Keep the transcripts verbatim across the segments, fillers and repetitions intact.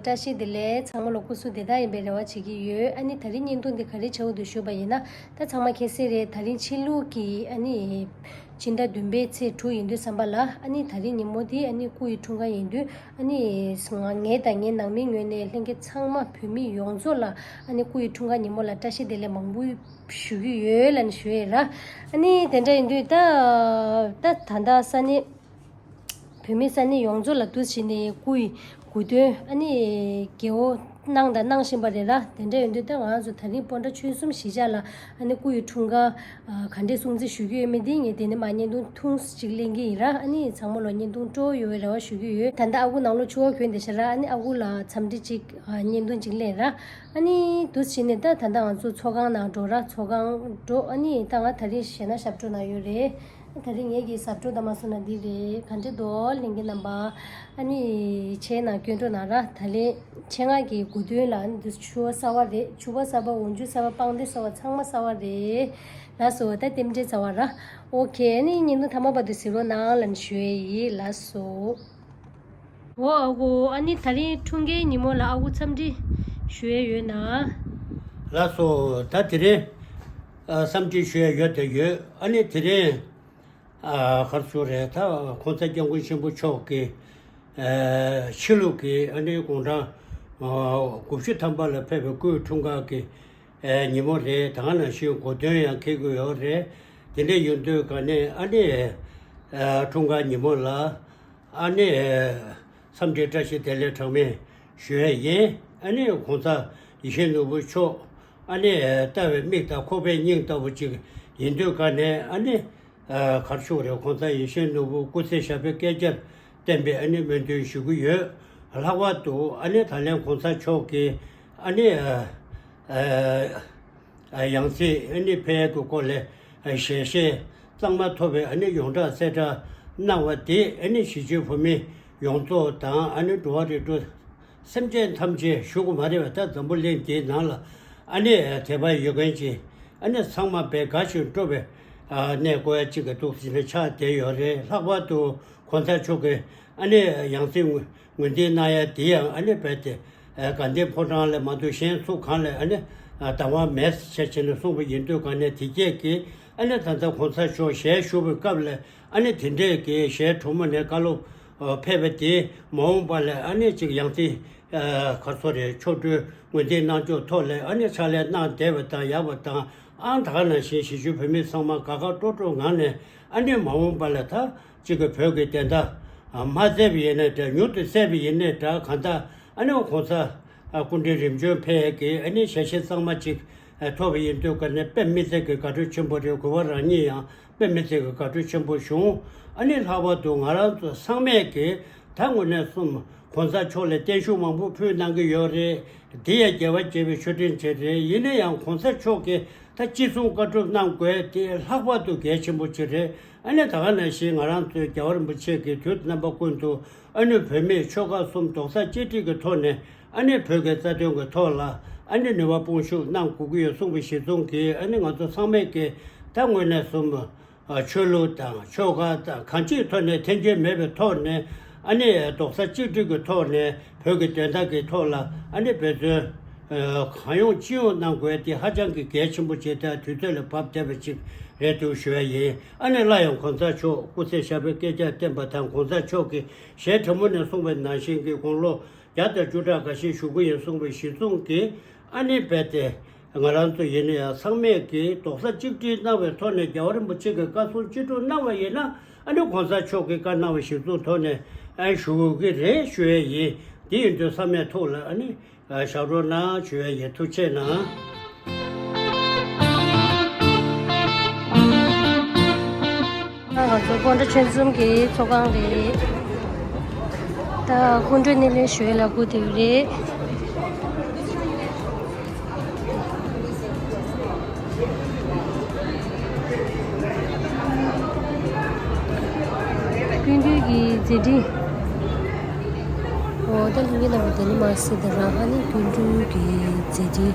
བཀྲ་ཤིས་བདེ་ལེགས། ཚང་མ་ལ་སྐུ་གཟུགས་བདེ་ཐང་ཡིན་པའི་རེ་བ་བྱེད་ཀྱི་ཡོད། ཨ་ནི་ད་རིང་བརྙན་ཐུང་འདི་ག་རེ་བྱ་འོ་འདུག་ཞུས་པ་ཡིན་ན། ད་ཚང་མ་མཁྱེན་གསལ་རེད། ད་རིང་ཕྱི་ལུགས་ཀྱི་ཨ་ནི་སྤྱི་ཟླ་བདུན་པའི་ཚེས་དྲུག་ཡིན་དུས་ཙམ་པ་ལ། ཨ་ནི་ད་རིང་ཉིན་མོ་འདི་ཨ་ནི་སྐུ་ཡི་འཁྲུངས་སྐར་ཡིན་དུས། ཨ་ནི་ང་ངའི་དང་ངའི་ནང་མིའི་ངོས་ནས་ལྷན་རྒྱས་ཚང་མ་བོད་མི་ཡོངས་རྫོགས་ལ་ཨ་ནི་སྐུ་ཡི་འཁྲུངས་སྐར་ཉིན་མོ་ལ་བཀྲ་ཤིས་བདེ་ལེགས་མང་པོ་ཞུ་གི་ཡོད་ལབ་ནས་ཞུ་ཡས་ར། ཨ་ནི་དེ་འདྲ་ཡིན་དུས་ད་ད་ད་ལྟ་ས་གནས། བོད་མི་ས་གནས་ཡོངས་རྫོགས་ལ་འདུ་བྱས་ནས་སྐུ་ཡི་དགུང་སྟོན་ཨ་ནི་རྒྱལ་པོ་གནང་དང་གནང་བཞིན་པ་རེད་ལ། དེ་འདྲ་ཡོད་དུས་ད་ང་ཚོ་ད་རིང་སྤོན་ཊ་ཆོལ་གསུམ་གཞིས་ཆགས་ལ་ཨ་ནི་སྐུ་ཡི་འཁྲུངས་སྐར་ག་འདྲས་སྲུང་བརྩི་ཞུ་གི་ཡོད་མེད་འདི་ངས་དེ་ནས་མར་བརྙན་ཐུང་ཐུང་ཅིག་ལེན་གི་ཡིན་ར། ཨ་ནི་ཚང་མ་ལོ་བརྙན་ཐུང་སྤྲོ་ཡོང་བའི་རེ་བ་ཞུ་གི་ཡོད། ད་ལྟ་ཨ་ཁུ་ནང་ལོགས་ཕྱུ་པ་གྱོན་བསྡད་ཤག་ར། ཨ་ནི་ཨ་ཁུ་ལ་འཚམས་འདྲི་ཅིག་བརྙན་ཐུང་ཅིག་ལེན་ར། ཨ་ནི་འདུ་བྱས་ནས་ད་ད་ལྟ་ང་ཚོ་ཚོགས་ཁང་ནང་འགྲོ་ར། ཚོགས་ཁང་འགྲོ། ཨ་ནི་ད་ང་ད་རིང་གཞས་སྣ་ཞབས་བྲོ་ནང་ཡོད་རེད། ད་རིང་ངེད་ཀྱི་ཞབས་བྲོ་དང་མ་སོང་ན་འདི་རེད། ག་འདྲ་འདུག་ལྷན་རྒྱས་རྣམ་པ། ཨ་ནི་ཆེ་ནང་སྐྱོན་འགྲོ་ན་ར། ད་ལན་ཆེད་མངགས་ཀྱི་དགུང་སྟོན་ལ་ཨ་ནི་འདི་ཕྱུ་པ་གསར་པ་རེད། ཕྱུ་པ་གསར་པ། འོག་འཇུག་གསར་པ། པང་གདན་གསར་པ། ཚང་མ་གསར་པ་རེད། ལགས་སོ། ད་རྟེན་འབྲེལ་གསར་པ་ར། ཨོ་ཁེ། ཨ་ནི་བརྙན་ཐུང་མཐའ་མ་བར་དུ་གཟིགས་རོགས་གནང་ལབ་ནས་ཞུ་ཡས་ཡིན། ལགས་སོ། འོ་ཨ་ཁུ། ཨ་ནི་ད་རིང་འཁྲུངས་སྐར་ཉིན་མོ་ལ་ཨ་ཁུ་འཚམས་འདྲི་ཞུ་ཡས་ཡོད་ན། ལགས་སོ། ད་དེ་རིང་ཨ་འཚམས་འདྲི་ཞུ་ཡས་ཡོད་དེ་ཡོད། ཨ་ནི་དེ་རིང་ཨ་ག་རེ་ཟེར་དགོས་རེད། ད་གོང་ས་སྐྱབས་མགོན་ཆེན་པོ་མཆོག་གི་ཨ་ཕྱི་ལུགས་ཀྱི་ཨ་ནི་དགུང་གྲངས་ཨ་དགུ་བཅུ་ཐམ་པ་ལ་ཕེབས་པའི་སྐུའི་འཁྲུངས་སྐར་གྱི་ཨ་ཉིན་མོ་རེད། ད་ག་ནང་བཞིན་དགུང་སྟོན་ཡང་འཁེལ་གྱི་ཡོད་རེད། དེ་འདྲ་ཡིན་དུས་ག་ནས་ཨ་ནི་ཨ་འཁྲུངས་སྐར་ཉིན་མོ་ལ་ཨ་ནི་འཚམས་འདྲི་བཀྲ་ཤིས་བདེ་ལེགས་གྲངས་མེད་ཞུ་ཡས་ཡིན། ཨ་ནི་གོང་ས་ཡིད་བཞིན་ནོར་བུ་མཆོག་ཨ་ནི་ལྟ་བའི་མིག་དང་ཁོག་པའི་སྙིང་ལྟ་བུ་ཅིག་ཡིན་དུས་ག་ནས་ཨ་ནི་ཨ་ག་རེ་ཞུ་དགོས་རེད། གོང་ས་ཡིད་བཞིན་ནོར་བུ་སྐུ་ཚེ་ཞབས་པད་བསྐལ་བརྒྱར་བརྟན་པའི་ཨ་ནི་སྨོན་འདུན་ཞུ་གི་ཡོད། ལྷག་པར་དུ་ཨ་ནི་ད་ལན་གོང་ས་མཆོག་གིས་ཨ་ནི་ཨ་ཨ་ཡང་སྲིད་ཨ་ནི་ཕེབས་ཡས་ཀྱི་སྐོར་ལ་ཨ་ཞལ་བཞེས་གཙང་མ་ཐོབ་པའི་ཨ་ནི་ཡོངས་གྲགས་གསལ་བསྒྲགས་གནང་བ་དེ་ཨ་ནི་གཞིས་བྱེས་བོད་མི་ཡོངས་རྫོགས་དང་ཨ་ནི་འགྲོ་བ་རིགས་དྲུག་སེམས་ཅན་ཐམས་ཅད་ཞུ་དགོས་མ་རེད་པ། ད་འཛམ་བུ་གླིང་འདིའི་ནང་ལ་ཨ་ནི་དད་པ་ཡོད་མཁན་གྱི་ཨ་ནི་ཚང་མ་དཔེ་དགའ་ཞིང་སྤྲོ་བའི་ཨ་གནས་སྐོར་ཡ་གཅིག་གི་འདུག་ཟེར་ནས་ཆགས་བསྡད་ཡོད་རེད། ལྷག་པར་དུ་གོང་ས་མཆོག་གི་ཨ་ནི་ཡང་སྲིད་ངོས་ངོས་འཛིན་གནང་ཡ་དེ་ཡང་ཨ་ནི་རྦད་དེ་ཨ་དགའ་ལྡན་ཕོ་བྲང་ལས་མ་གཏོགས་གཞན་སུ་གང་ལ་ཨ་ནི་ཨ་བདག་དབང་མེད་ཟེར་བྱས་ནས་གསུངས་པ་ཡིན་དུས་ག་ནས་དེ་རྗེས་ཀྱི་ཨ་ནི་ད་ལྟ་གོང་ས་མཆོག་ཞལ་བཞུགས་པའི་སྐབས་ལ་ཨ་ནི་དེ་འདྲས་ཀྱི་ཞལ་དྲོན་མོ་ནས་བཀའ་སློབ་ཨ་ཕེབས་པ་དེ་མ་འོངས་པ་ལ་ཨ་ནི་ཅིག་ཡང་སྲིད་ཨ་ག་རེ་ཟེར་དགོས་རེད། མཆོག་སྤྲུལ་ངོས་འཛིན་གནང་ཕྱོགས་ཐོག་ལ་ཨ་ནི་ཕྱག་ལས་གནང་བསྡད་པ་དང་ཡག་པ་དང་། ཨང་ད་ག་ནང་བཞིན་གཞིས་བྱེས་བོད་མི་ཚང་མ་དགའ་དགའ་སྤྲོ་སྤྲོ་ངང་ནས་ཨ་ནི་མ་འོངས་པ་ལ་ད་གཅིག་གི་བོད་ཀྱི་བདེན་མཐའ་མ་གསལ་བ་ཡིན་ནའི་འདྲ། མྱུར་དུ་གསལ་བ་ཡིན་ནའི་འདྲ། གང་ལྟར་ཨ་ནི་གོང་ས་སྐུ་ཕྲེང་རིམ་བྱོན་ཕེབས་ཀྱི་ཨ་ནི་ཞལ་བཞེས་གཙང་མ་ཅིག་ཐོབ་པ་ཡིན་དུས་ག་ནས་དཔེ་མི་སྲིད་ཀྱི་དགའ་སྤྲོ་ཆེན་པོ་རེད། གུས་པ་རང་ཉིད་ཡང་དཔེ་མི་སྲིད་ཀྱི་དགའ་སྤྲོ་ཆེན་པོ་བྱུང་། ཨ་ནི་ལྷག་པར་དུ་ང་རང་ཚོ་ཚང་མས་ཀྱི་ད་དངོས་གནས་གསུམ་གོང་ས་མཆོག་ལ་བརྟན་བཞུགས་མང་པོ་ཕུལ་གནང་གི་ཡོད་རེད། དེ་ཡང་རྒྱལ་བ་དགྱེས་པའི་མཆོད་སྤྲིན་ཅིག་རེད། ཡིན་ན་ཡང་གོང་ས་མཆོག་གིས་ད་ཅི་གསུང་བཀའ་སྒྲུབ་གནང་དགོས་དེ་ལྷག་པར་དུ་གལ་ཆེན་པོ་ཅིག་རེད། ཨ་ནི་ད་ག་ནང་བཞིན་ང་རང་ཚོའི་རྒྱལ་བ་རིན་པོ་ཆེ་གིས་དུས་རྣམ་པ་ཀུན་ཏུ་ཨ་ནི་བོད་མིས་ཆོལ་ཁ་གསུམ་རྡོག་རྩ་གཅིག་སྒྲིལ་གྱི་ཐོག་ནས་ཨ་ནི་བོད་ཀྱི་རྩ་དོན་གྱི་ཐོག་ལ་ཨ་ནི་ནུས་པ་སྤུངས་ཤུགས་གནང་དགོས་ཀྱི་ཡོད་གསུངས་པའི་གཞི་བཟུང་གིས་ཨ་ནི་ང་ཚོ་ཚང་མས་ཀྱིས་ད་དངོས་གནས་གསུམ། ཆོས་ལུགས་དང་ཆོལ་ཁ་དང་གང་ཅིའི་ཐོག་ནས་འཐེན་འཁྱེར་མེད་པའི་ཐོག་ནས་ཨ་ནི་རྡོག་རྩ་གཅིག་སྒྲིལ་གྱི་ཐོག་ནས་བོད་ཀྱི་བདེན་མཐའ་གི་ཐོག་ལ་ཨ་ནི་འབད་བརྩོན་གང་ཡོང་ཅི་ཡོང་གནང་དགོས་དེ་ཧ་ཅང་གི་གལ་ཆེན་པོ་ཅིག་དང་དུས་ཚོད་ལ་བབ་བསྡད་པ་ཅིག་རེད་འདུག་ཞུ་ཡ་ཡིན། ཨ་ནི་སླར་ཡང་གོང་ས་མཆོག་སྐུ་ཚེ་ཞབས་པད་བསྐལ་བརྒྱར་བརྟན་པ་དང་། གོང་ས་མཆོག་གིས་ཞལ་དྲོན་མོ་ནས་གསུངས་པའི་ནང་བཞིན་གྱི་དགུང་ལོ་བརྒྱ་དང་བཅུ་ཕྲག་འགའ་ཞིག་བཞུགས་ཀྱི་ཡོད་གསུངས་པའི་གཞི་བཟུང་གིས་ཨ་ནི་རྦད་དེ་ང་རང་ཚོ་ཡིན་ན་ཡང་ཚང་མས་ཀྱིས་རྡོག་རྩ་གཅིག་སྒྲིལ་གནང་བའི་ཐོག་ནས་རྒྱལ་བ་རིན་པོ་ཆེ་གི་བཀའ་གསུང་ཅི་སྒྲུབ་གནང་བ་ཡིན་ན་ཨ་ནི་གོང་ས་མཆོག་གིས་བཀའ་གནང་བའི་གཞི་བཟུང་ཐོག་ནས་ཨ་ནི་ཞུ་དགོས་ཀྱི་རེད་ཞུ་ཡས་ཡིན། དེ་ཡིན་དུས་ཚང་མས་ཐུགས་ལ་ཨ་ནི་བཞག་རོགས་གནང་ཞུ་ཡས་ཡིན། ཐུགས་རྗེ་གནང་། ང་ཚོ་སྤོན་ཊ་ཆོལ་གསུམ་གྱི་ཚོགས་ཁང་རེད། ད་སྐུ་མགྲོན་སྣེ་ལེན་ཞུ་ཡས་ལ་སྒུག་བསྡད་ཡོད་རེད། སྐུ་མདུན་གྱི་མཛད་འཕྲིན། འོ་ད་ལྷན་རྒྱས་རྣམ་པ་དེ་ནི་མ་ཟད་དེ་རང་ཨ་ནི་སྐུ་མདུན་གྱི་མཛད་འཕྲིན་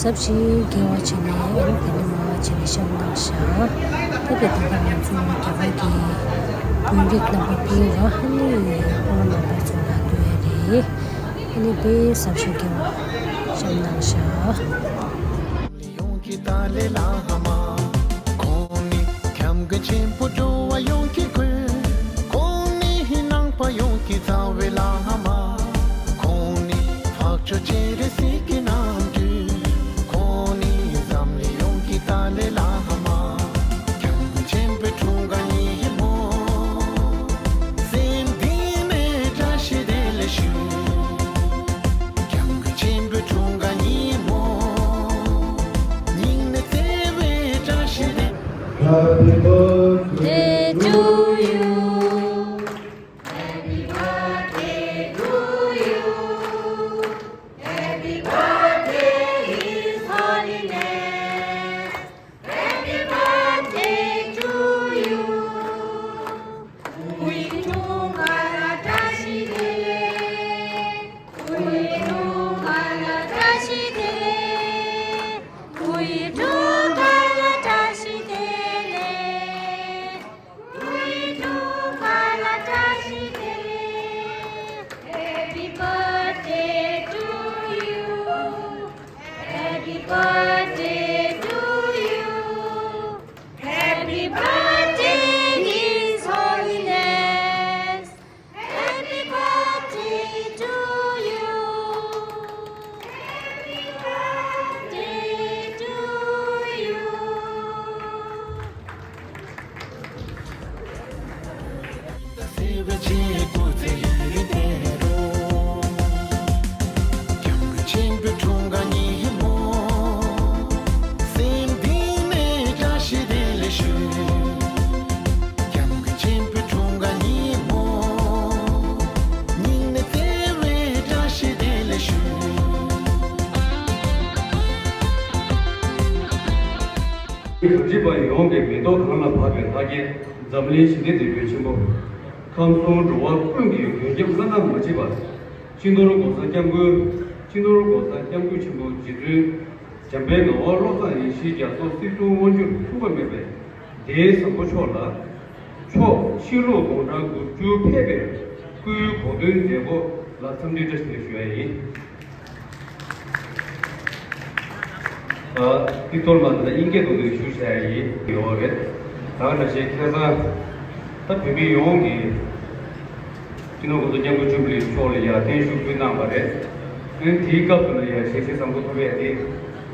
ཟབ་ཞིང་རྒྱས་པ་བྱས་ནས་ཨ་ནི་དེ་ནི་མ་བྱས་ནས་བཤམས་གནང་ཤག་ད་དེ་ད་ལྟ་ང་ཚོ་རྒྱ་གར་གྱི་དགོན་སྡེ་རྣམ་པ་ཀུན་ལ་ཨ་ནི་ཨོ་རྣམ་པ་ཚོ་ལ་འདུ་ཡ་རེད། ཨ་ནི་དཔེ་གཟབ་ཤོས་ཀྱི་བཤམས་གནང་ཤག་ཡོངས་ཀྱི་ཏཱ་ལའི་བླ་མ། ཁོང་ནི་སྐྱབས་མགོན་ཆེན་པོ་འགྲོ་བ་ཡོངས་ཀྱི་མགོན། ཁོང་ནི་ནང་པ་ཡོངས་ཀྱི་རྩ་བའི་བླ་མ། ཁོང་ནི་འཕགས་མཆོག་སྤྱན་རས་གཟིགས་ཀྱི་རྣམ་སྤྲུལ། ཁོང་ནི་འཛམ་གླིང་ཡོངས་ཀྱི་ཏཱ་ལའི་བླ་མ། སྐྱབས་མགོན་ཆེན་པོའི་འཁྲུངས་སྐར་ཉིན་མོ། སེམས་གཏིང་ནས་བཀྲ་ཤིས་བདེ་ལེགས་ཞུ། སྐྱབས་མགོན་ཆེན་པོའི་འཁྲུངས་སྐར་ཉིན་མོ། སྙིང་ནས་བརྩེ་བའི་བཀྲ་ཤིས་བདེ། Happy birthday to you. Happy birthday to you. Happy birthday, His Holiness. Happy birthday to you. བུ་ཡི་འཁྲུངས་སྐར་ལ་བཀྲ་ཤིས་བདེ་ལེགས། བུ་ཡི་འཁྲུངས་སྐར་ལ་བཀྲ་ཤིས་བདེ་ལེགས། བུ་ཡི་འཁྲུངས་སྐར་ལ་བཀྲ་ཤིས་བདེ་ལེགས། བུ་ཡི་འཁྲུངས་སྐར་ལ་བཀྲ་ཤིས་བདེ་ལེགས། Happy birthday to you. Happy birthday to you. Happy birthday, His Holiness. Happy birthday to you. Happy birthday to you. སྐྱབས་མགོན་ཆེན་པོའི་འཁྲུངས་སྐར་ཉིན་མོ། སེམས་གཏིང་ནས་བཀྲ་ཤིས་བདེ་ལེགས་ཞུ། སྐྱབས་མགོན་ཆེན་པོའི་འཁྲུངས་སྐར་ཉིན་མོ། སྙིང་ནས་བརྩེ་བའི་བཀྲ་ཤིས་བདེ་ལེགས་ཞུ། གང་ཅི་པ་ཡོངས་ཀྱི་མེ་ཏོག་གང་ལ་བབས་པའི་ལྷ་རྒྱལ། འཛམ་གླིང་ཞི་བདེ་འདོད་པའི་ཆེན་པོ། ཁམས་གསུམ་འགྲོ་བ་ཀུན་གྱི་མགོན་སྐྱབས་བླ་ན་མ་མཆིས་པ། སྤྱི་ནོར་༸གོང་ས་༸སྐྱབས་མགོན། སྤྱི་ནོར་༸གོང་ས་༸སྐྱབས་མགོན་ཆེན་པོ་རྗེ་བཙུན་འཇམ་དཔལ་ངག་དབང་བློ་བཟང་ཡེ་ཤེས་རྒྱ་མཚོ་སྲིད་གསུམ་དབང་ཕྱུག་མཚུངས་པ་མེད་པའི་ལྷ་བཟང་པོ་མཆོག་ལ། མཆོག་ཕྱི་ལོ་ནས་དགུང་གྲངས་དགུ་བཅུ་ཕེབས་པའི་སྐུའི་གོ་སྟོན་མཛད་སྒོ་ལ་འཚམས་འདྲི་བཀྲ་ཤིས་བདེ་ལེགས་ཞུ་ཡ་ཡིན། ཨ། ཏིག་ཏོར་མ་དེ་ལ་དབྱིན་སྐད་ཐོག་ནས་ཞུ་བྱ་ཡ་ཡིན་ཡོད་རེད། ད་ག་ནང་བཞིན་ཁ་སང་ད་བོད་མི་ཡོངས་ཀྱིས་སྤྱི་ནོར་༸གོང་ས་༸སྐྱབས་མགོན་ཆེན་པོ་མཆོག་ལ་ཡ་བརྟན་བཞུགས་ཕུལ་གནང་བ་རེད། ཨ་ནི་དེའི་སྐབས་སུ་ལ་ཡ་ཞལ་བཞེས་བཟང་པོ་ཐོབ་ཡ་དེ།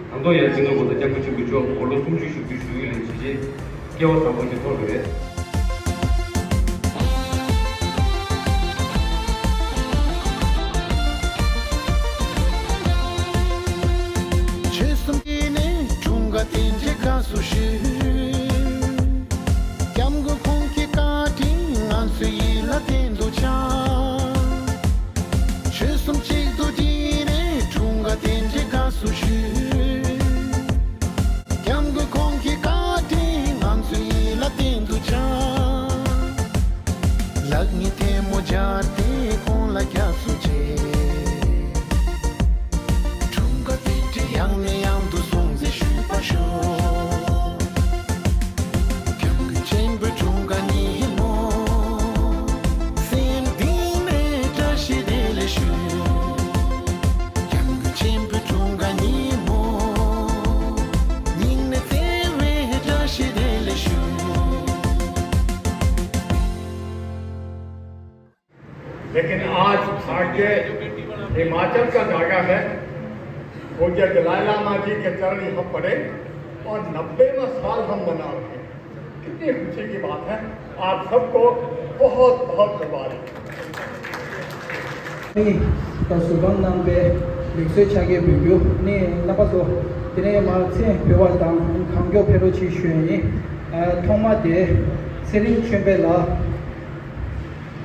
ད་དུང་ཡང་སྤྱི་ནོར་༸གོང་ས་༸སྐྱབས་མགོན་ཆེན་པོ་མཆོག་དགུང་ལོ་སུམ་ཅུ་བཞུགས་དུས་བཞུགས་ཡུལ་ལ་ཇི་བཞིན་སྐལ་བ་བཟང་པོ་ཞིག་ཐོབ་པ་རེད། ཆོལ་གསུམ་གྱི་ནས་འཁྲུངས་སྐར་དེ་འདྲའི་དགའ་བསུ་ཞུ། སྐྱབས་མགོན་ཁོང་གི་བཀའ་དྲིན་ང་ཚོའི་ཡིད་ལ་བརྟན་དུ་འཆར། ཆོལ་གསུམ་གཅིག་ཏུ་བསྒྲིལ་ནས་འཁྲུངས་སྐར་དེ་འདྲའི་དགའ་བསུ་ཞུ། སྐྱབས་མགོན་ཁོང་གི་བཀའ་དྲིན་ང་ཚོའི་ཡིད་ལ་བརྟན་དུ་འཆར། ལག་གཉིས་ཐལ་མོ་སྦྱར་ཏེ་ཁོང་ལ་སྐྱབས་སུ་མཆི། འཁྲུངས་སྐར་དེ་འདྲའི་ཡང་ནས་ཡང་དུ་སྲུང་བརྩི་ཞུས་པར་ཤོག་སྐྱབས་མགོན་ཆེན་པོའི་འཁྲུངས་སྐར་ཉིན་མོ། སེམས་གཏིང་ནས་བཀྲ་ཤིས་བདེ་ལེགས་ཞུ། སྐྱབས་མགོན་ཆེན་པོའི་འཁྲུངས་སྐར་ཉིན་མོ། སྙིང་ནས་བརྩེ་བའི་བཀྲ་ཤིས་བདེ་ལེགས་ཞུ། लेकिन आज भारतीय हिमाचल का जागा है, पूज्य दलाई लामा जी के चरण यहाँ पड़े और नब्बेवाँ साल हम मना रहे हैं। कितनी खुशी की बात है। आप सबको बहुत बहुत मुबारक। ནི་ད་ཟུར་དཔང་གནང་པའི་ལེགས་གསོལ་ཕྱག་འཁྱེར་འབུལ་རྒྱུ་ནི་རྣམ་པ་ཚོ། དེ་ནས་མར་ཚེ་འཕོས་པ་དང་གང་མགྱོགས་ཕེབས་རོགས་གྱིས་ཞུ་ཡ་ཡིན། ཨ། ཐོག་མ་དེ་ཚེ་རིང་ཆོས་འཕེལ་ལགས།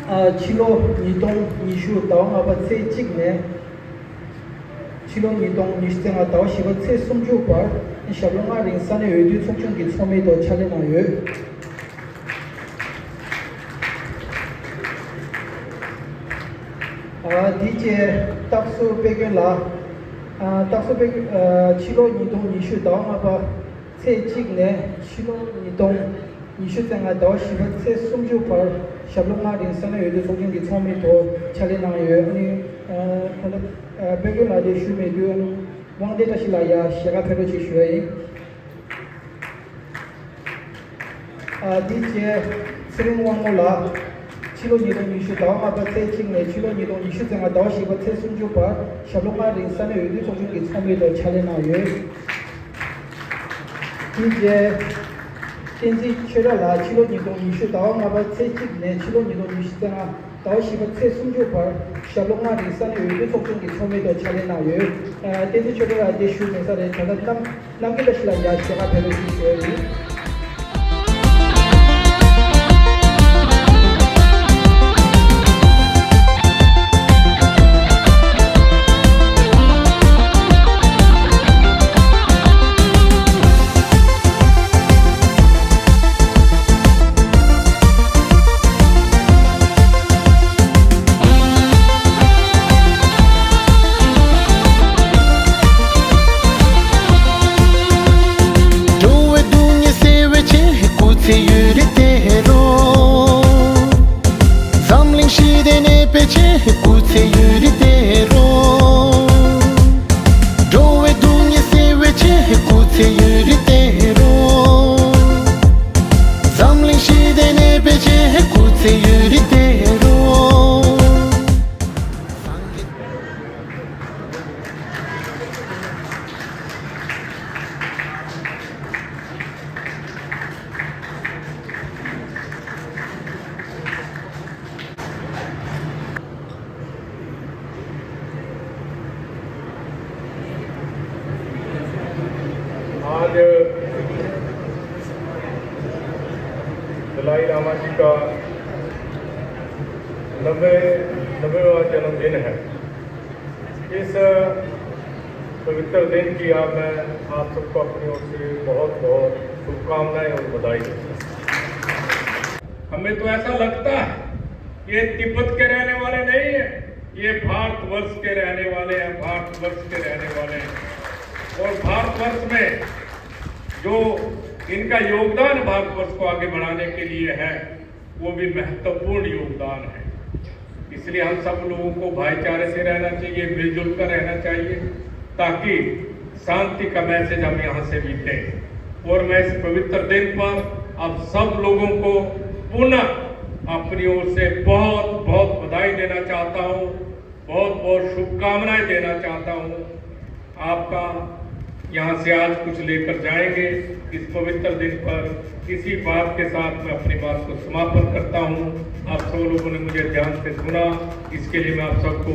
ཨ། ཕྱི་ལོ་ཉིས་སྟོང་ཉི་ཤུ་ཟླ་བ་ལྔ་པ་ཚེས་གཅིག་ནས། ཕྱི་ལོ་ཉིས་སྟོང་ཉི་ཤུ་རྩ་ལྔ་ཟླ་བ་བཞི་པ་ཚེས་སུམ་ཅུ་བར་ཞབས་ལོ་ལྔ་རིང་ས་གནས་འོས་བསྡུ་ཚོགས་ཆུང་གི་ཚོགས་མི་ཐོག་ཕྱག་ལས་གནང་ཡོད། ཨ། དེ་རྗེས་སྟག་ཟུར་དཔལ་མགོན་ལགས། ཨ། སྟག་ཟུར་དཔལ། ཨ། ཕྱི་ལོ་ཉིས་སྟོང་ཉི་ཤུ་ཟླ་བ་ལྔ་པ་ཚེས་གཅིག་ནས་ཕྱི་ལོ་ཉིས་སྟོང་ཉི་ཤུ་རྩ་ལྔ་ཟླ་བ་བཞི་པ་ཚེས་སུམ་ཅུ་བར་ཞབས་ལོ་ལྔ་རིང་ས་གནས་འོས་བསྡུ་ཚོགས་ཆུང་གི་ཚོགས་མི་ཐོག་ཕྱག་ལས་གནང་ཡོད། ཨ་ནི། ཨ་ད་ལྟ་ཨ་དཔལ་མགོན་ལགས་ཀྱིས་ཞུས་མེད་དུས། ཨ་ནི་དབང་ལྡན་བཀྲ་ཤིས་ལགས་ཡར་ཞལ་ཁ་ཕེབས་རོགས་ཅེས་ཞུ་བ་ཡིན། ཨ་འདི་རྗེས་ཚེ་རིང་དབང་མོ་ལགས། ཕྱི་ལོ་ཉིས་སྟོང་ཉི་ཤུ་ཟླ་བ་ལྔ་པ་ཚེས་གཅིག་ནས་ཕྱི་ལོ་ཉིས་སྟོང་ཉི་ཤུ་རྩ་ལྔ་ཟླ་བ་བཞི་པ་ཚེས་སུམ་ཅུ་བར་ཞབས་ལོ་ལྔ་རིང་ས་གནས་འོས་བསྡུ་ཚོགས་ཆུང་གི་ཚོགས་མིའི་ཐོག་ཕྱག་ལས་གནང་ཡོད། དེ་རྗེས་བསྟན་འཛིན་ཆོས་གྲགས་ལགས། ཕྱི་ལོ་ཉིས་སྟོང་ཉི་ཤུ་ཟླ་བ་ལྔ་པ་ཚེས་གཅིག་ནས་ཕྱི་ལོ་ཉིས་སྟོང་ཉི་ཤུ་རྩ་ལྔ་ཟླ་བ་བཞི་པ་ཚེས་སུམ་ཅུ་བར་ཞབས་ལོ་ལྔ་རིང་ས་གནས་འོས་བསྡུ་ཚོགས་ཆུང་གི་ཚོགས་མིའི་ཐོག་ཕྱག་ལས་གནང་ཡོད། ཨ་བསྟན་འཛིན་ཆོས་གྲགས་ལགས་དེ་ཞུ་མེད་ས་རེད། ད་ལྟ་གནམ་གནམ་སྐྱིད་བཀྲ་ཤིས་ལགས་ཡར་ཞལ་ཁ་ཕེབས་རོགས་ཞེས་ཞུ་བ་ཡིན། འགྲོ་བའི་སྡུག་བསྔལ་སེལ་བའི་ཆེད། སྐུ་ཚེ་ཡུན་རིང་བརྟན་རོགས། འཛམ་གླིང་ཞི་བདེ་གནས་པའི་ཆེད། སྐུ་ཚེ་ཡུན་རིང་བརྟན་རོགས། འགྲོ་བའི་སྡུག་བསྔལ་སེལ་བའི་ཆེད། སྐུ་ཚེ་ཡུན་རིང་བརྟན་རོགས། འཛམ་གླིང་ཞི་བདེ་གནས་པའི་ཆེད། སྐུ་ཚེ་ཡུན་རིང་བརྟན་རོགས། आज दलाई लामा जी का नब्बे, नब्बेवाँ जन्मदिन है। इस पवित्र दिन की आप, मैं आप सबको अपनी ओर से बहुत, बहुत शुभकामनाएं और बधाई देता हूँ। हमें तो ऐसा लगता है, ये तिब्बत के रहने वाले नहीं है, ये भारतवर्ष के रहने वाले हैं, भारतवर्ष के रहने वाले हैं। और भारतवर्ष में जो इनका योगदान भारतवर्ष को आगे बढ़ाने के लिए है, वो भी महत्वपूर्ण योगदान है। इसलिए हम सब लोगों को भाईचारे से रहना चाहिए, मिलजुल कर रहना चाहिए, ताकि शांति का मैसेज हम यहाँ से भी दें। और मैं इस पवित्र दिन पर आप सब लोगों को पुनः अपनी ओर से बहुत, बहुत बधाई देना चाहता हूँ, बहुत, बहुत शुभकामनाएं देना चाहता हूँ। आपका यहाँ से आज कुछ लेकर जाएंगे। इस पवित्र दिन पर इसी बात के साथ मैं अपनी बात को समापन करता हूँ। आप सब लोगों ने मुझे ध्यान से सुना, इसके लिए मैं आप सबको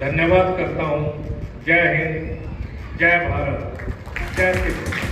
धन्यवाद करता हूँ। जय हिंद, जय भारत, जय तिब्बत।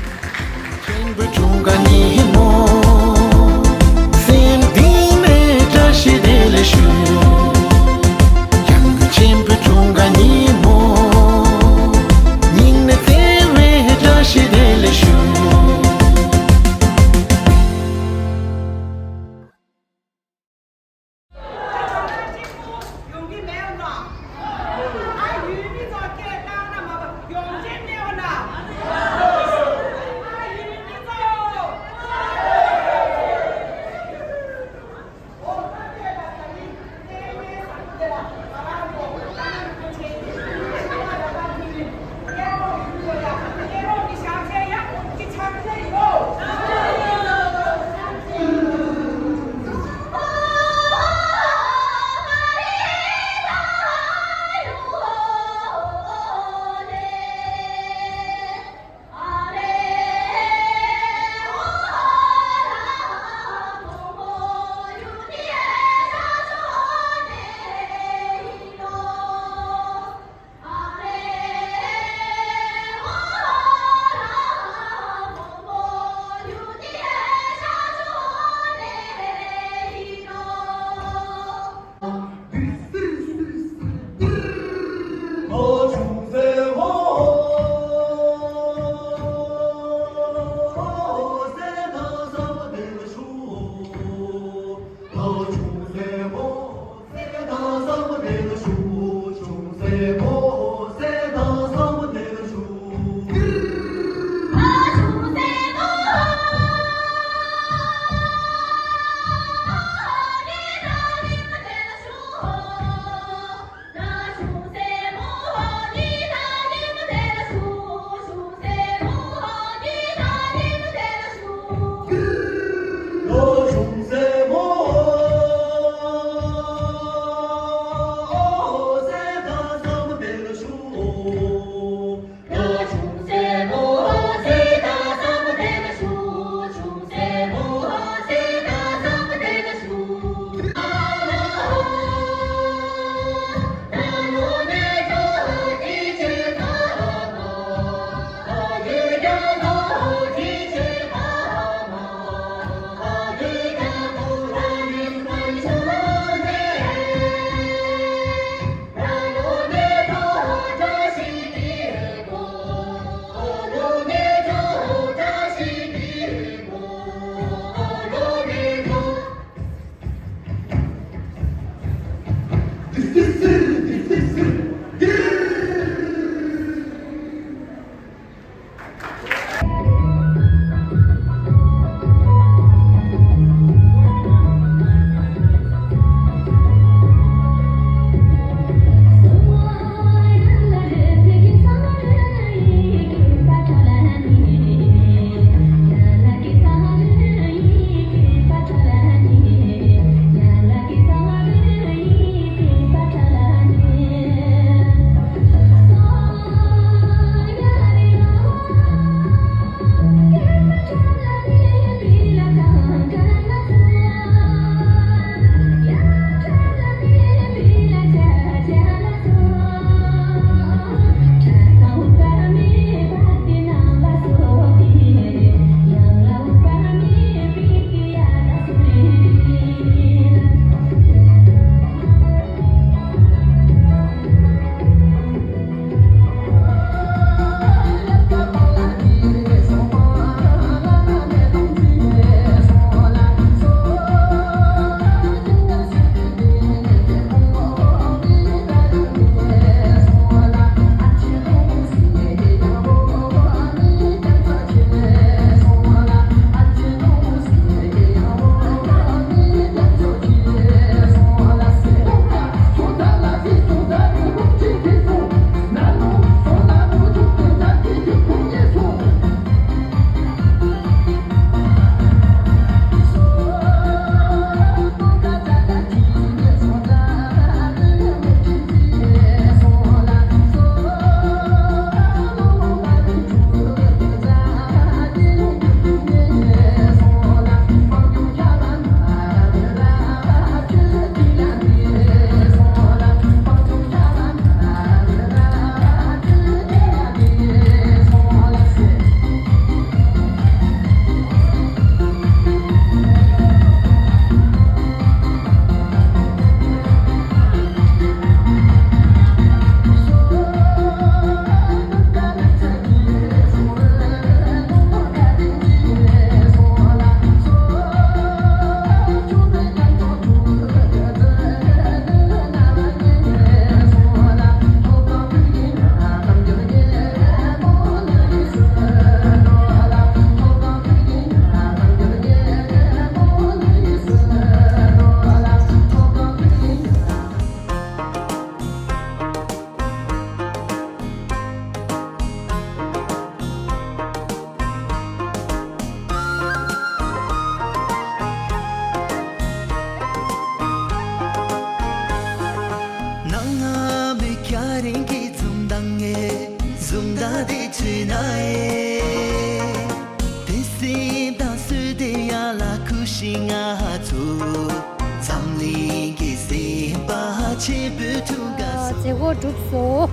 ཉིན་གུང་གྲུབ་སོང་།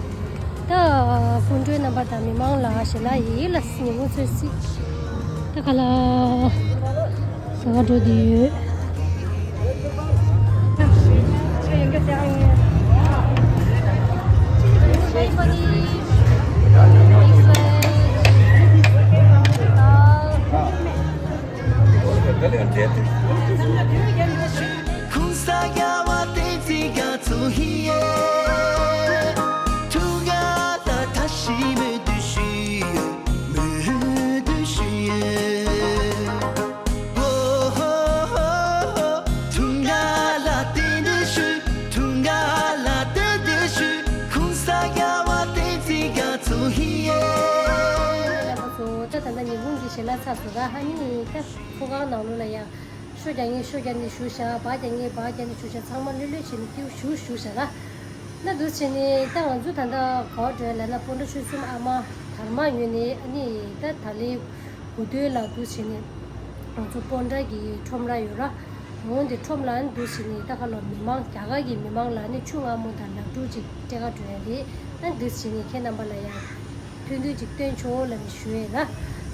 ད་སྐུ་མགྲོན་རྣམ་པ་དང་མི་མང་ལ་ཞལ་ལག་ཡིན་ལ། ཉིན་གུང་ཚོད་ཅིག་ད་ག་ལ་ཟ་ག་འགྲོ་གི་ཡོད། ད་ད་ལྟ་ཉིན་གུང་གི་ཞལ་ལག་ཚར་སོང་ར། ཨ་ནི་ད་ཚོགས་ཁང་ནང་ལོགས་ལ་ཡང་ཤོ་རྒྱག་མཁན་ཤོ་རྒྱག་ནས་བཞུགས་ཤག་བག་རྒྱག་མཁན་བག་རྒྱག་ནས་བཞུགས་ཤག་ཚང་མ་ལྷོད་ལྷོད་བྱས་ནས་ཀྱིའུ་བཞུགས་བཞུགས་ཤག་ར། ན་འདུག་བྱས་ནས་ད་ང་ཚོ་ད་ལྟ་ག་པར་འགྲོ་ཡ་ལབ་ན། སྤོན་ཊ་ཆོལ་གསུམ་ཨ་མ་དར་མ་ཡོད་ནས། ཨ་ནི་ད་ད་ལའི་དགུ་སྟོད་ལ་འདུག་བྱས་ནས་ང་ཚོ་སྤོན་ཊ་གི་ཁྲོམ་ར་ཡོད་ར། འོང་དེ་ཁྲོམ་ལ་འདུག་བྱས་ནས་ད་ག་ལ་མི་མང་རྒྱ་གར་གྱི་མི་མང་ལ་ནི་ཆུ་མངར་མོ་དང་ལག་འབྲུ་ཅིག་སྤྲད་ག་འགྲོ་ཡ་རེད། ཨ་འདུག་བྱས་ནས་ཁྱེད་རྣམ་པ་ལ་ཡང་ཐུགས་འདུན་ཅིག་བཏོན་ཆོག་ལབ་ནས་ཞུ་ཡས་ལ།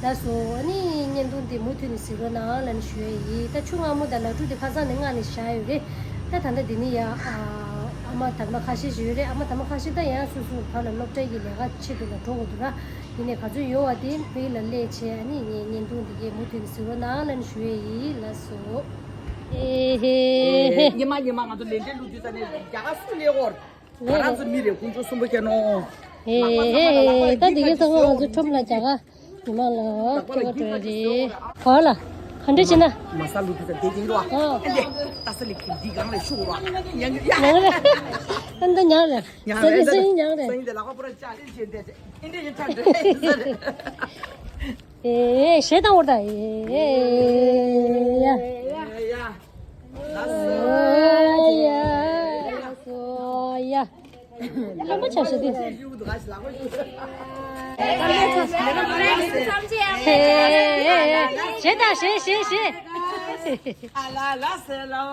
ལགས་སོ། ཨ་ནི་བརྙན་ཐུང་འདི་མུ་མཐུད་ནས་གཟིགས་རོགས་གནང་ལབ་ནས་ཞུ་ཡས་ཡིན། ད་ཆུ་མངར་མོ་དང་ལག་འབྲུ་འདི་ཁ་སང་ནས་མངགས་ནས་བཞག་ཡོད་རེད། ད་ད་ལྟ་འདི་ནི་ཡ་ཨ་མ་དར་མ་ཁ་ཤས་ཤིག་ཡོད་རེད། ཨ་མ་དར་མ་ཁ་ཤས་ད་ཡང་སོ་སོ་ག་ལ་སློབ་གྲྭའི་གི་ལས་ཀ་ཆེད་དུ་ལ་འགྲོ་དགོས་འདུག་ར། ཡིན་ནའི་ག་ཚོད་ཡོད་པ་དེ་བོད་ཡིག་ལ་སླེབས་བྱས། ཨ་ནི་ངས་བརྙན་ཐུང་འདི་གའི་མུ་མཐུད་ནས་གཟིགས་རོགས་གནང་ལབ་ནས་ཞུ་ཡས་ཡིན། ལགས་སོ། ཨེ་ཧེ་ཧེ། ཉི་མ་ཉི་མ་ང་ཚོ་ལས་འབྲེལ་ལུགས་རྒྱུ་ས་ནས་རྒྱ་གར་སུ་ལས་འོར། ང་རང་ཚོ་མི་རེ་དཀོན་མཆོག་གསུམ་པོ་ཁྱེར་ནོ། ཨེ་ཨེ་ཨེ། ད་འདི་གའི་ཚང་མ་ང་ཚོ་ཁྲོམ་ལ་རྒྱ་གར་མི་མང་ལ་ཁྱེད་ཀ་འགྲོ་ཡ་རེད། ག་ལ་ག་འདྲ་བྱེད་ན། མ་ས་ལུ་ཐུ་ས་དེ་ཡིན་རོ། ཨ་ལེ། ད་ས་ལེ་ཁྱེད་འདི་གང་ལ་ཤུགས་རོ། ཉང་ཡ། ཉང་རེད། ཨ་ད་ཉང་རེད། ཉང་རེད། ས་ཡིན་ཉང་རེད། ས་ཡིན་དེ་ལ་ཁ་པོ་ར་ཅག་ལེ་བྱེད་དེ་ཨིན་དེ་ཡིན་ཐང་དེ། ཨེ་ཞེ་དང་བོར་ད། ཨེ་ཡ། ཨེ་ཡ། ལགས་སོ། ཨེ་ཡ། ལགས་སོ་ཡ། ལམ་པ་ཆ་ཤི་དེ། ཞེ་དང་ཞེ་ཞེ་ཞེ། ཨ་ལ་ལ་སེ་ལོ།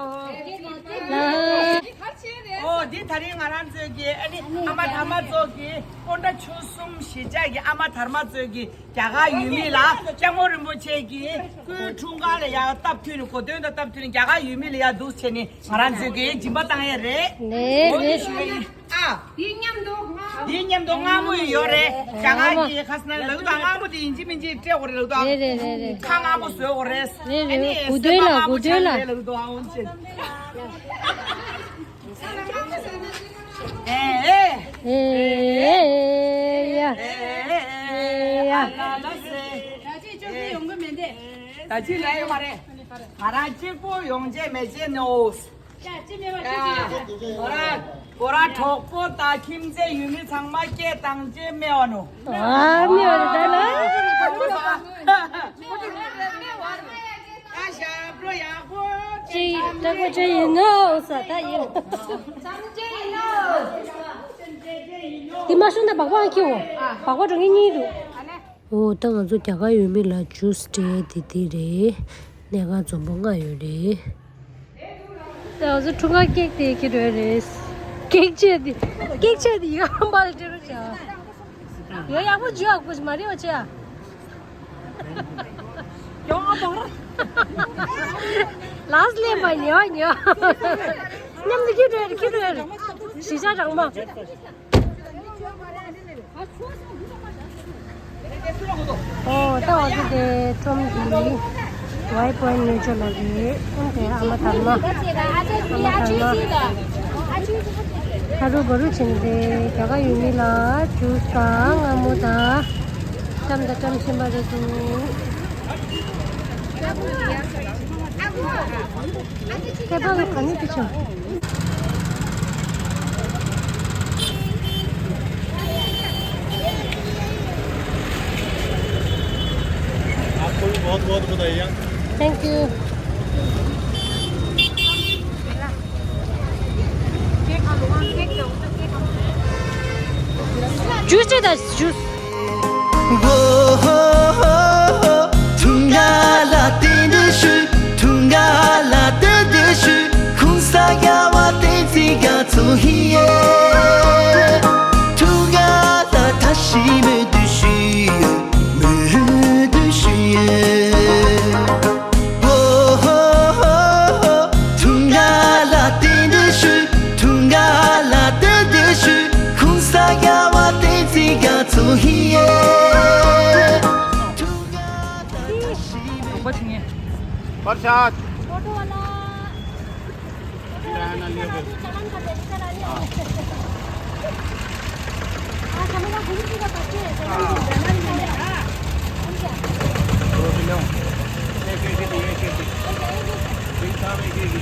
ཨོ་འདི་ད་རིང་ང་རང་ཚོའི་གི་ཨ་ནི་ཨ་མ་དར་མ་ཚོ་གི་སྤོན་ཊ་ཆོལ་གསུམ་གཞིས་ཆགས་ཀྱི་ཨ་མ་དར་མ་ཚོའི་གི་རྒྱ་གར་ཡུལ་མི་ལ་སྐྱབས་མགོན་རིན་པོ་ཆེ་གི་སྐུའི་འཁྲུངས་སྐར་ལ་ཡང་སྟབས་བསྟུན་ནས་གོ་སྟོན་དང་སྟབས་བསྟུན་ནས་རྒྱ་གར་ཡུལ་མི་ལ་ཡང་འདུག་བྱས་ནས་ང་རང་ཚོའི་གི་སྦྱིན་པ་བཏང་ཡས་རེད། ལེ་ལེ། ཨ། འདི་མཉམ་དུ་མངར་མོ་ཡོད་རེད། རྒྱ་གར་གྱི་ཁ་སང་ལ་ལུག་དང་མངར་མོ་དེ་ཡིན་གཅིག་མིན་གཅིག་སྤྲད་དགོས་རེད་ལུག་དང་། རེད་རེད་རེད་རེད། ཁ་མངར་མོ་བཟོས་དགོས་རེད། རེད་རེད། ཨ་ནི་གུ་དོན་ལ་གུ་དོན་ལ། ལུག་དང་ཨ་འོན་ཅིག་ཨེ་ཨེ། ཨེ་ཨེ་ཡ། ཨེ་ཨེ་ཡ། ཨ་ལ་ལ་སེ། ད་ཅི་ཅོག་གི་ཡོང་གི་མེད་དེ། ད་ཅི་ལ་ཡོད་མ་རེད། ང་རང་གཅིག་པོ་ཡོང་བྱས་མེད་བྱས་ནོ། ཡ་ཅི་མེད་པ་ཅི་ཅི་ཡོད་པ། ཁོ་རང་གྲོགས་པོ་དང་ཁྱིམ་མཚེས་ཡུལ་མི་ཚང་མ་སྐད་བཏང་བྱས་སྨྲས་པ་ནོ། ཨ་སྨྲས་པ་རེད་ད་ལ། ཅི་ལྟ་བུ་ཅི་ཡིན་ནོ་ས་ད་ཡིན། འདི་མ་ཤོང་ན་སྦག་སྦག་ཁྱེར་འོང་། སྦག་སྦག་འགྲོ་ངེས་གཉིས་འདུག་ཨོ་ད་ང་ཚོ་རྒྱ་གར་ཡུལ་མི་ལ་ཇུས་སྤྲད་དེ་དེ་རེད། སྣ་ཁ་འཛོམས་པོ་ལྔ་ཡོད་རེད། ད་ང་ཚོ་འཁྲུངས་སྐར་ཀེག་དེ་ཁྱེར་འགྲོ་ཡ་རེད། ཀེག་ཆས་དེ་ཀེག་ཆས་དེ་ཡང་མ་ལ་སྤྲད་རོགས་བྱ། ཡ་ཡག་པོ་ཇུས་ཡག་པོ་མ་རེད་བ་ཆེ་ཡ། ཡོང་ཨ་པར། ལགས་ལེན་པ་ཉོ་ཉོ། མཉམ་དུ་ཁྱེར་འགྲོ་ཡ་རེད་ཁྱེར་འགྲོ་ཡ་རེད། གཞིས་ཆགས་གྲངས་མང་། ཨོ་ད་འོ་ཙི་དེ་ཁྲོམ་གྱི་ཝའི་པོའི་ནུ་ཅོ་ལ་རེད། ཨང་དེ་ཨ་མ་དར་མ། ཨ་མ་དར་མ། ཧ་རུ་བ་རུ་ཕྱིན་ཏེ་རྒྱ་གར་ཡུལ་མི་ལ་ཇུས་དང་མངར་མོ་དང་། བཀྲམ་དང་བཀྲམ་བཞིན་པ་རེད་འདུག་ཁྱེད་རང་ལ་ག་ནས་དེ་བྱུང་། आपको भी बहुत बहुत बधाइयाँ। Thank you. ཇུས་སྤྲད་དང་ཇུས། प्रसाद। ऑटो वाला, ऑटो वाला, इधर आ जाओ, चालान कर दे, इधर आ जाओ। हाँ। हाँ, समझ लो, गुरु जी का पर्ची है, चालान कर दे। हाँ। ठीक है। दो किलो। एक, एक, एक, एक, एक। हो जाएगी।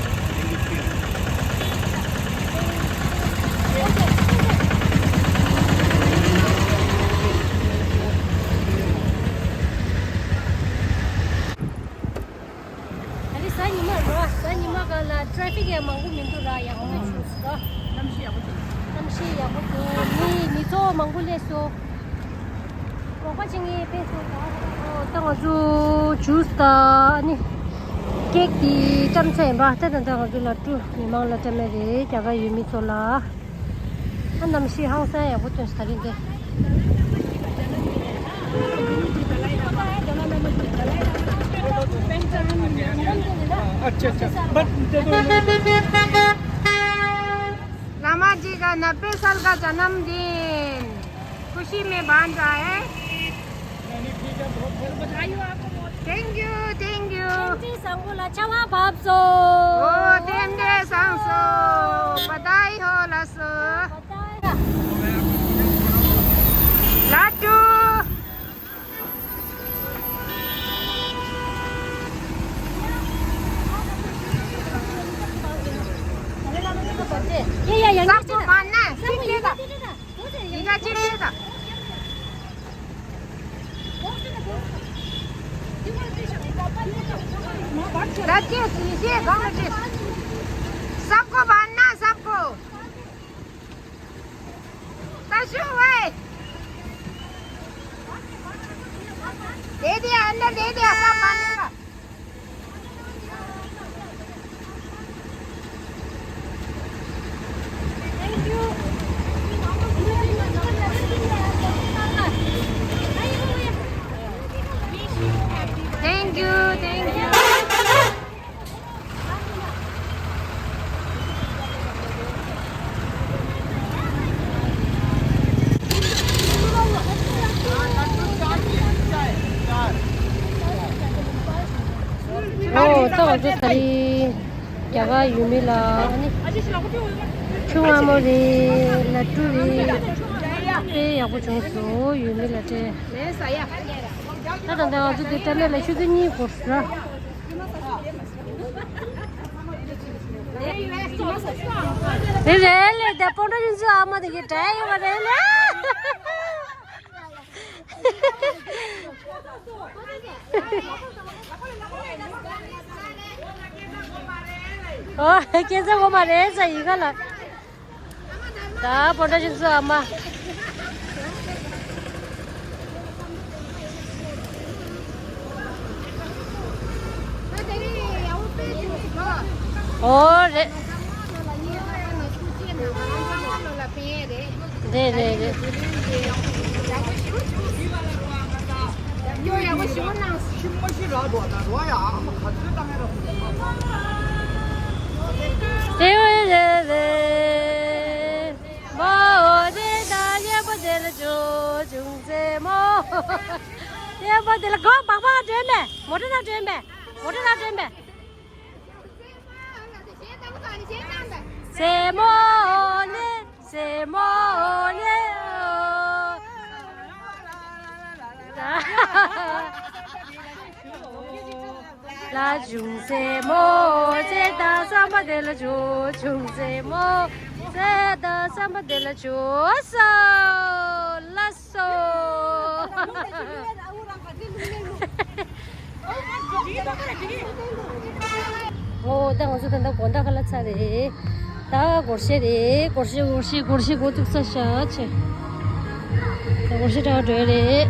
ཨ་ནི་གཟའ་ཉི་མ་ར། གཟའ་ཉི་མ་ག་ལ་ཊེ་ཕིག་ཡང་མང་པོ་མི་འདུག་ར། ཡག་པོ་བྱུང་སོང་། གནམ་གཤིས་ཡག་པོ་འདུག་གནམ་གཤིས་ཡག་པོ་འདུག་མི་མི་ཚོགས་མང་པོ་སླེབས་སོང་། རོགས་པ་བྱེད་མཁན་ཕེབས་སོང་ད། ཨོ་ད་ང་ཚོ་ཇུས་དང་ཨ་ནི་ཀེག་དེ་བཀྲམ་ཚར་ཡིན་པ། ད་ད་ད་ང་ཚོ་ལ་སྤྲོ། མི་མང་ལ་བཀྲམ་ཡ་རེད། རྒྱ་གར་ཡུལ་མི་ཚོ་ལ། ཨ་གནམ་གཤིས་ཧང་སང་ཡག་པོ་སྟོན་སོང་ད་རིང་འདི། अच्छा, अच्छा। बट रामा जी का नब्बे साल का जन्मदिन। खुशी में बांध रहा है। Thank you, thank you. ཐེངས་གཅིག་བཟང་པོ་ལ་ཆར་པ་བབས་སོང་། ཨོ་ཐེངས་གཅིག་བཟང་སོང་། बधाई हो ལགས་སོ། बधाई। लड्डू। ये, ये, ये, सबको बांटना है। सबको ये, ये, ये, ये। इनका चिप्स था। सबको बांटना, सबको। तशु भाई। दे दिया, अंदर दे दिया, सब बांटेगा। Thank you, thank you. ཨོ་ད་ང་ཚོ་ད་རིང་རྒྱ་གར་ཡུལ་མི་ལ་ཨ་ནི་ཆུ་མངར་མོ་རེད། ལ་ཏུ་རེད། དཔེ་ཡག་པོ་བྱུང་སོང་། ཡུལ་མི་ལ་སྤྲད། ད་ད་ད་ང་ཚོ་འདི་སྤྲད་མེད་ལ་ཆུ་ཚོད་གཉིས་འགོར་སོང་། རེད་རེད་ལེ། ད་སྤོན་ཊ་ཅུན་སུའུ་ཨ་མ་དེ་གི་འདྲ་ཡོད་པ་རེད་ལེ། ཨོ་སྐད་ཆ་ངོ་མ་རེད་ས་ཡིན་ག་ལ། ད་སྤོན་ཊ་ཅུན་སུའུ་ཨ་མ། ཨོ་རེད། རེད་རེད་རེད། དེ་བས་རེད་རེད། མོ་དེ་ད་གཉེན་པོ་དེ་ལ་ཇོ་ཅུང་ཙེ་མོ། གཉེན་པོ་དེ་ལ་གོ་བག་བག་སྒྲོན་པས། མོ་ཊ་ནང་སྒྲོན་པས། མོ་ཊ་ནང་སྒྲོན་པས། སེ་མོ་ལེ། སེ་མོ་ལེ། ལ་ཅུང་སེ་མོ་ཟེར་ད་བསམ་པ་དེ་ལ་ཇོ། ཅུང་སེ་མོ་ཟེར་ད་བསམ་པ་དེ་ལ་ཇོ་སོ་ལ་སོ། ཨོ་ད་ང་ཚོ་ད་ལྟ་དགོང་དག་ཁ་ལག་ཚར་རེད། ད་སྒོར་གཞས་རེད། སྒོར་གཞས་སྒོར་གཞས་སྒོར་གཞས་འགོ་བཙུགས་ས་ཤ་ཆེ། ད་སྒོར་གཞས་འདྲ་བ་འགྲོ་ཡ་རེད།